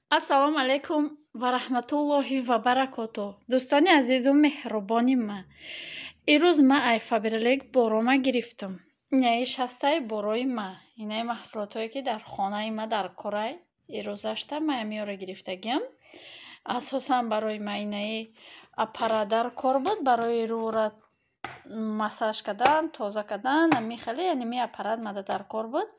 Ассалому алайкум ва раҳматуллоҳи ва баракоту. Дӯстони азизу меҳрубони ман, ирӯз ман ай Фаберлик борома гирифтам. Инаи шастай борои ма, инаи маҳсулотое, ки дар хонаи ма дар корай. Ирӯзашта ман амиёро гирифтагиам. Асосан барои ма инаи аппарат дар кор буд, барои рӯра массаж кардан, тоза кардан, ами хеле, яъне ми аппарат мада дар кор буд.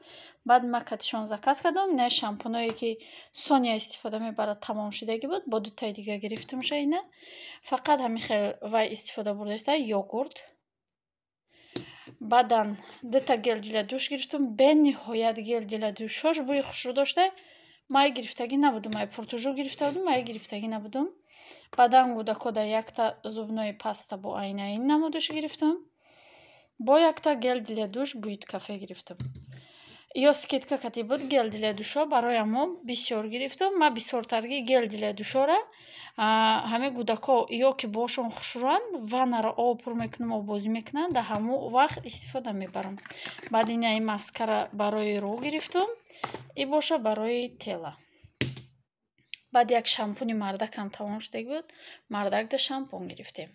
Баъд ма катишон заказ кардам. Инаи шампуное, ки Соня истифода мебарад, тамом шудагӣ буд, бо дутаи дига гирифтамша. Ина фақат ҳамин хел вай истифода бурдаиста, йогурт. Баъдан дута гель для душ гирифтам. Бениҳоят гель для душош бӯи хушрӯ дошта. Май гирифтагӣ набудум, ай Пуртужур гирифта будум, ай гирифтагӣ набудум. Баъдан кӯдакода якта зубной паста бо айнаин намудаш гирифтам, бо якта гель для душ бӯи кафе гирифтам. Ё скидка кати буд гель для душо, барои мо бисёр гирифтам. Ма бисёртарги гель для душора ҳамаи кӯдако ё ки бошон хушрӯянд, ваннаро об пур мекунам, оббозӣ мекунанд, дар ҳамон вақт истифода мебарам. Баъд инаи маскара барои рӯ гирифтам, и боша барои тела. Баъд як шампуни мардакам тамом шудагӣ буд, мардакда шампун гирифтем.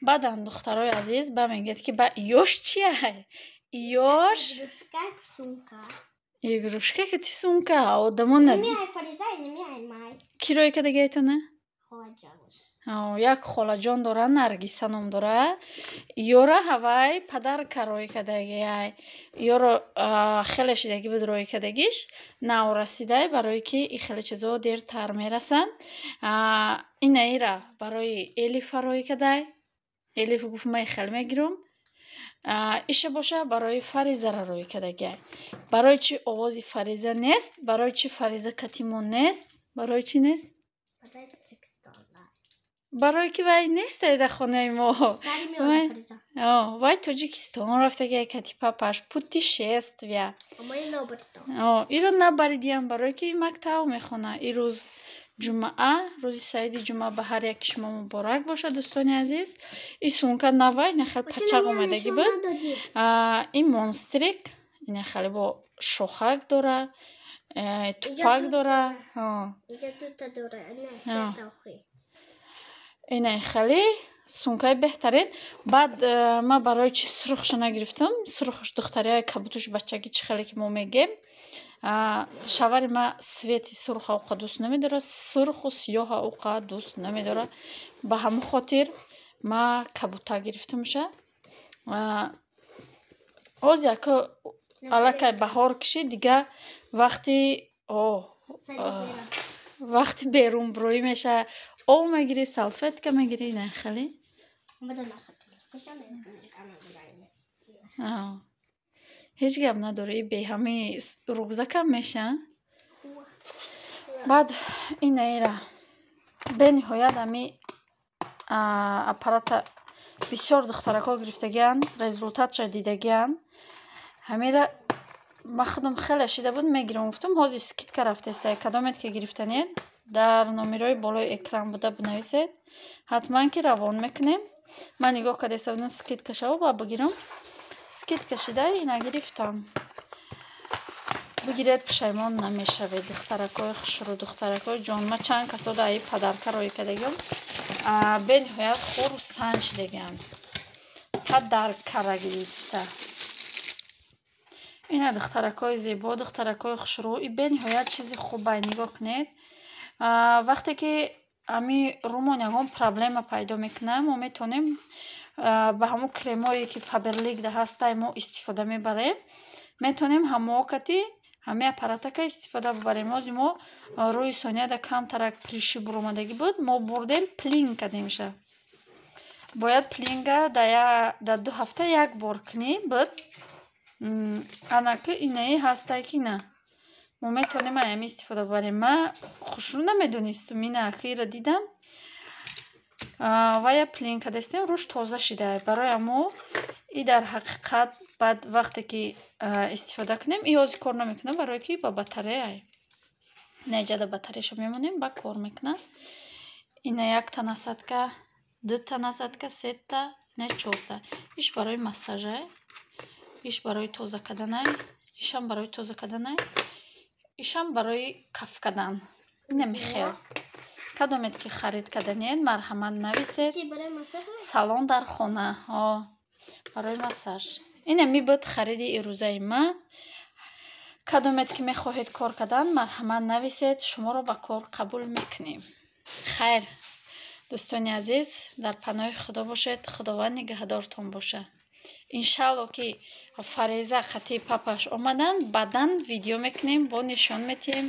Баъдан, духтарои азиз, ба мегӯяд, ки ба ёш чия? Ёш игрушка ки сумка одамон кирои кадагиайтона. Як холаҷон дора, Наргиса ном дора. Ёра ҳавай падарка рӯй кардагиай. Ёро хеле шидагӣ буд, рӯй кардагиш наврасидай, барое ки и хеле чизо дертар мерасанд. Инаира барои Элифа рӯй кардай. Элиф гуфт: «Ман хел мегирам». Иша боша барои Фаризара рӯй кардагиай. Барои чӣ овози Фариза нест? Барои чӣ Фариза катимо нест? Барои чӣ нест? Барое ки вай нестай дар хонаи мо. Вай Тоҷикистон рафтагиай кати папаш путешествия. Иро набаридиям, барое ки мактаб мехона. Ирӯз ҷумъа, рӯзи саиди ҷумъа ба ҳар яки шумо муборак бошад, дӯстони азиз. И сумка навай, ина хеле пачақ омадагӣ буд. Ин монстрик, ина хеле бо шохак дора, тупак дора. Ина хеле сумкаи беҳтарин. Баъд ман барои чи сурхша нагирифтам? Сурхш духтарияи кабутуш, бачагӣ, чӣ хеле ки мо мегем. Шавари ма цвети сурха уқа дӯст намедорад, сурху сиёҳа уқа дӯст намедорад. Ба ҳамон хотир ма кабута гирифтамша. Оз яко аллакай баҳор кишид, дига вақти берунбурӯӣ мешавад, об мегирӣ, салфетка мегирӣ. Ина хеле ҳеҷ гап надорӣ, беҳамаи рюкзакам меша. Баъд инаира бениҳоят ҳами аппарата бисёр духтаракҳо гирифтагианд, результатша дидагианд. Ҳамира ман худам хеле шида буд, мегирам гуфтам, ҳозир скидка рафтеста. Кадомед ки гирифтанед, дар номерҳои болои экран буда бинависед, ҳатман ки равон мекунем. Ман нигоҳ кардаиста будам, скидка шава, ба бигирам. Скидка шида, ина гирифтам. Бигиред, пушаймон намешавед, духтаракҳои хушрӯ, духтаракҳои ҷон. Ма чанд касода аи подарка рӯй кардагиам, бениҳоят хурсанд шидагиам, подаркара гирифта. Ина, духтаракҳои зебо, духтаракҳои хушрӯ, и бениҳоят чизи хубай. Нигоҳ кунед, вақте ки ҳами рӯмон ягон проблема пайдо мекунад, мо метавонем ба ҳамон кремое, ки Фаберликда ҳастай, мо истифода мебарем, метавонем ҳамоо кати ҳамаи аппаратака истифода бубарем. Ҳозир мо рӯи сонияда камтарак прыщи буромадагӣ буд, мо бурдем, пилинг кардемша. Бояд пилинга дар 2 ҳафта як бор кунӣ буд. Анаки инаи ҳастай, ки на мо метавонем аями истифода бубарем. Ман хушрӯ намедонистум, ина ахира дидам. Вая пилинг кардастем, рӯш тоза шида. Барои ҳамо и дар ҳақиқат баъд вақте ки истифода кунем, и ҳозир кор намекунад, барое ки ба батарея наиҷада батареяша мемонем, ба кор мекунад. Ина якта насадка, дута насадка, сета, ина чорта. Иш барои массажа, иш барои тоза карданай, ишам барои тоза карданай, ишам барои каф кардан. Инами хел. Кадомед ки харид карданиед, марҳамат, нависед. Салон дар хона, барои массаж. Инами буд хариди ирӯзаи ма. Кадомед ки мехоҳед кор кардан, марҳамат, нависед, шуморо ба кор қабул мекунем. Хайр, дӯстони азиз, дар паноҳи Худо бошед, Худованд нигаҳдортон боша. Иншаалло, ки Фареза хати папаш омаданд, баъдан видео мекунем, бо нишон метиҳем,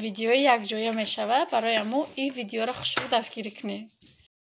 видеои якҷоя мешавад. Барои амо ин видеоро хушрӯ дастгирӣ кунед.